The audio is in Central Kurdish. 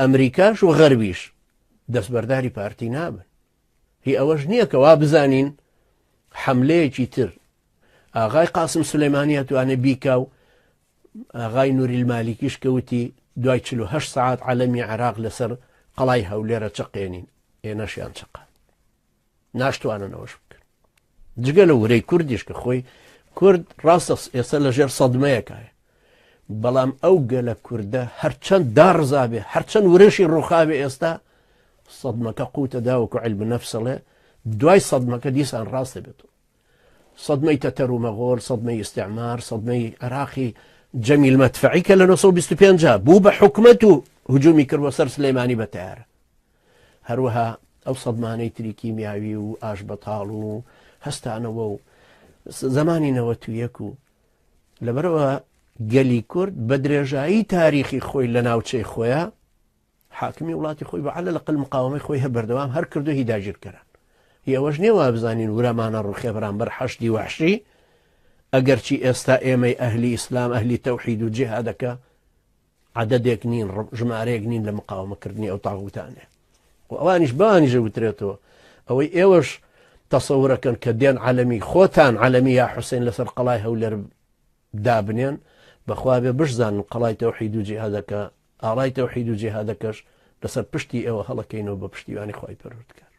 ئەمریکاش و غەربیش دەستبەرداری پارتی نابن. هی ئەوەش نییە کە وا بزانین حەملەیەکی تر ئاغای قاسم سولەیمانی ئەتوانێ بیکا و ئاغای نوری المالیکیش کە وتی دوای 48 سەعات عەلەمی عێراق لەسەر قەڵای هەولێرە چەقێنین ئێ نەشیان چەقا ناشتوانن ئەوەش بکەن جگە لە ورەی کوردیش کە خۆی کورد ڕاستە ئێستا لەژێر سەدمەیەکایە بەڵام ئەو گەلە کوردە هەرچەند داڕزابێ هەرچەند ورەشی ڕوخاوێ ئێستا سەدمەکە قوتە داوەکو علم نەفسڵێ دوای سەدمەکە دیسان ڕاستە بێتەوە سەدمەی تەتەر و مەغۆل سەدمەی ئیستعمار سەدمەی عێراقی جەمیل مەدفەعی کە لە 1925 بوو بە حکومەت و هجومی کرد بۆ سەر سلێمانی بە تەیارە هەروەها ئەو سەدمانەی تری کیمیاوی و ئاشبەتاڵ و هەستانەوە و زمانی 91 و لەبەرەوە گەلی کورد بە درێژایی تاریخی خۆی لە ناوچەی خۆیان حاکمی وڵاتی خۆی بە عەلە لەقل مقاوەمەی خۆی هەر بەردەوام هەر کردو هی داگیرکەران. هی ئەوەش نیە وابزانین ورەمانە ڕوخێ بەرامبەر حەشدی وەحشی، ئەگەرچی ئێستا ئێمەی ئەهلی ئیسلام ئەهلی تەوحید و جیهادەکە عەدەدێک نین ژمارەیەک نین لە مقاومەکردنی ئەو تاغوتانێ و ئەوانیش بەوانیش وترێتەوە ئەوەی ئێوەش تەسەورەکەن کە دێن عەلەمی خۆتان عەلەمی یا حوسێن لەسەر قەڵای هەولێر دابنێن بەخوا بێ بشزانن قەڵای تەوحید و جیهادەکە ئاڵای تەوحید و جیهادەکەش لەسەر پشتی ئێوە هەڵەکەینەوە بە پشتیوانی خوای پەروەردگار.